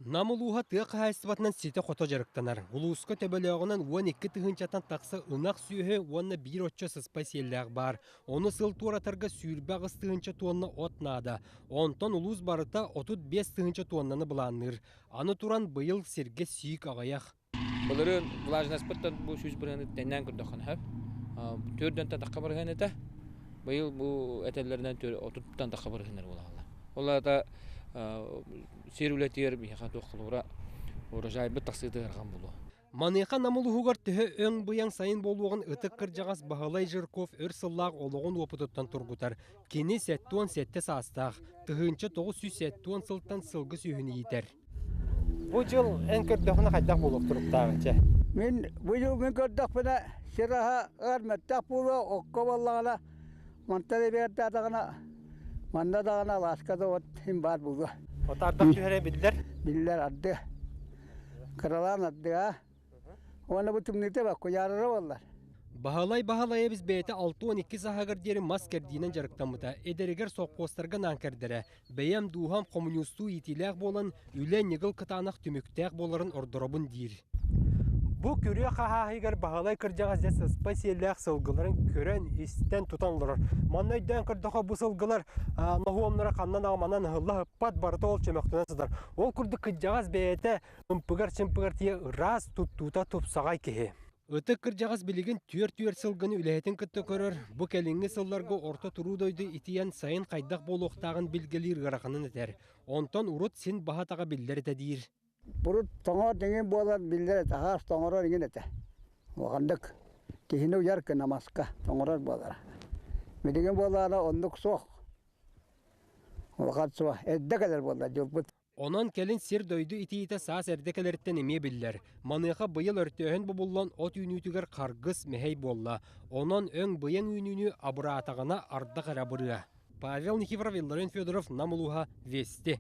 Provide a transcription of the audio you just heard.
Нам улууһа тыа хаһаайыстыбатынан ситэ-хото дьарыктанар. Улууска төбөлөөҕүнэн 12 тыһыынчаттан тахса ынах сүөһү уонна биир оччо сыспай сиэллээх баар. Ону сыл туоратарга 28 тыһыынча туонна от наада. Онтон улуус барыта 35 тыһыынча туоннаны былаанныыр. Аны туран быйыл сиргэ сиик аҕыйах. Былырыын влажностьпыттан бу 100 бырыһыаны тэҥнээн көрдөххүнэ сөп. Төрдөн тахха бырыһыан этэ. Быйыл бу этэллэринэн 30-тан тахха бырыһыаннар буолаллар. Ол аата сир үлэтигэр биһиэхэ туох холобура урожайбыт тахсыыта ыарахан буолуо. Маныаха Нам улууһугар төһө өҥ-быйаҥ сайын буолуоҕун ытык кырдьаҕас Баһылай Жирков өр сыллаах олоҕун уопутуттан тургутар. Кини 77 саастаах, 1970 сылтан сылгы сүөһүнү иитэр. Бу дьыл эн көрдөхүнэ хайдах буолуох туруктааҕын чэ? Мин бу дьыл мин көрдөхпүнэ сир аһа ыар мөттөх буолуо, окко буоллаҕына мантан эбиэрдээтаҕына манна даҕаны алааска да от син баар буолуо. От ардах түһэрэ биллэр? Биллэр ардыа. Кыралаан ардыа. Уонна бу тымныыта бак куйаарара буоллар. Баһылай Баһылайабыс бэйэтэ 62 сааһыгар диэри мас кэрдиинэн дьарыктаммыта. Эдэригэр сопхуостарга наан кэрдэрэ. Бэйэм дууһам хомуньуустуу иитиилээх буолан, үлэ ньыгыл кытаанах түмүктээх буоларын ордоробун диир. Бу күрүө хаһааһыгар Баһылай кырдьаҕас дьэ сыспай сиэллээх сылгыларын көрөн, истэн, тутан олорор. Манна өйдөөн көрдөхө бу сылгылар ноһуомнара ханнан аҕаманан ыһылла ыппат, барыта ол чөмөхтөнөн сытар. Ол курдук кырдьаҕас бэйэтэ ымпыгар-чымпыгар тиийэ ыраас туттуута тупсаҕай киһи. Ытык кырдьаҕас билигин түөрт-түөрт сылгыны үлэһитин кытта көрөр, бу кэлиҥҥи сылларга орто туруу дойду итийэн сайын хайдах буолуохтааҕын билгэлиир ыараханын этэр. Онтон урут син баһа-атаҕа биллэр этэ диир. Урут тоҥор иҥин буолар биллэр этэ, хаас тоҥорор иҥин этэ. Улаханнык киһини уйар гына маска тоҥорор буолара. Билигин буоллаҕына оннук суох. Улахан суох. Эрдэ кэлэр буолла дьылбыт. Онон кэлин сир-дойду итиитэ саас эрдэ кэлэриттэн эмиэ биллэр. Маныаха быйыл өртөөһүн бобуллан от үүнүүтүгэр харгыс, мэһэй буолла. Онон өҥ-быйаҥ үүнүүнү абыраатаҕына ардах эрэ абырыа. Павел Никифоров, Илларион Федоров, Нам улууһа, Вести.